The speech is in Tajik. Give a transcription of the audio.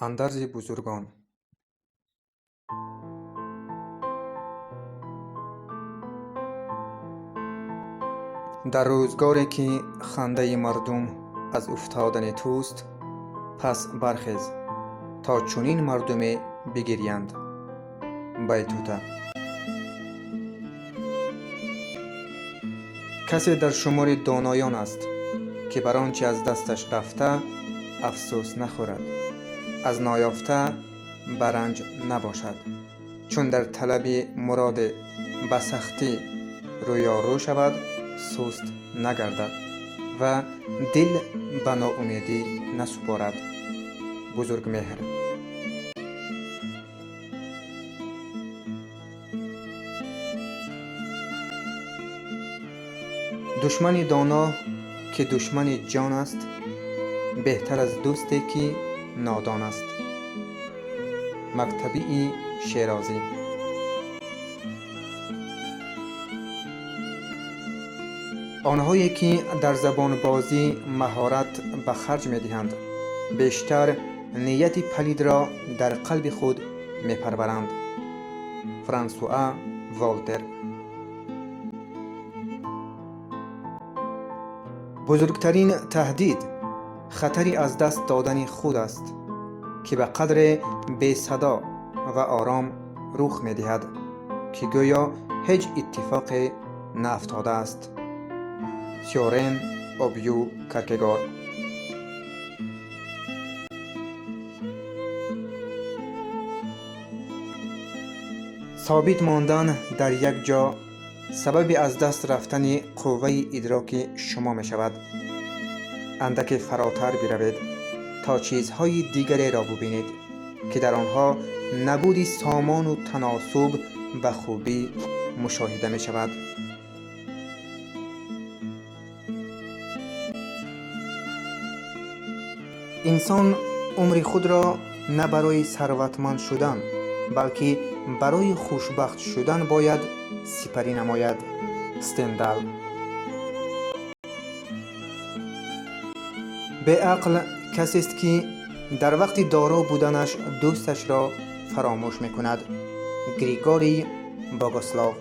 Андарзи бузургон. Дар рӯзгоре ки хандаи мардум аз уфтодани туст, пас бархез, то чунин мардуме бигирянд. Байтута. Касе дар шумори доноён аст, ки бар он чи аз дасташ рафта афсӯс нахӯрад, аз ноёфта ба ранҷ набошад, чун дар талаби муроде ба сахтӣ рӯёрӯ шавад, суст нагардад ва дил ба ноумедӣ насупорад. Бузургмеҳр. Душмани доно, ки душмани ҷон аст, беҳтар аз дӯсте, ки нодон аст. Мактабии Шерозӣ. Онҳое, ки дар забонбозӣ маҳорат ба харҷ медиҳанд, бештар нияти палидро дар қалби худ мепарваранд. Франсуа Волтер. Бузургтарин таҳдид хатари аз даст додани худ аст, ки ба қадре бесадо ва ором рух медиҳад, ки гӯё ҳеҷ иттифоқе наафтодааст. Сёрен Обю Киркегор. Собит мондан дар як ҷо сабаби аз даст рафтани қувваи идроки шумо мешавад. Андаке фаротар биравед, то чизҳои дигареро бубинед, ки дар онҳо набуди сомону таносуб ба хубӣ мушоҳида мешавад. Инсон умри худро на барои сарватманд шудан, балки барои хушбахт шудан бояд сипарӣ намояд. Стендал. Беақл касест, ки дар вақти доро буданаш дӯсташро фаромӯш мекунад. Григорий Богослов.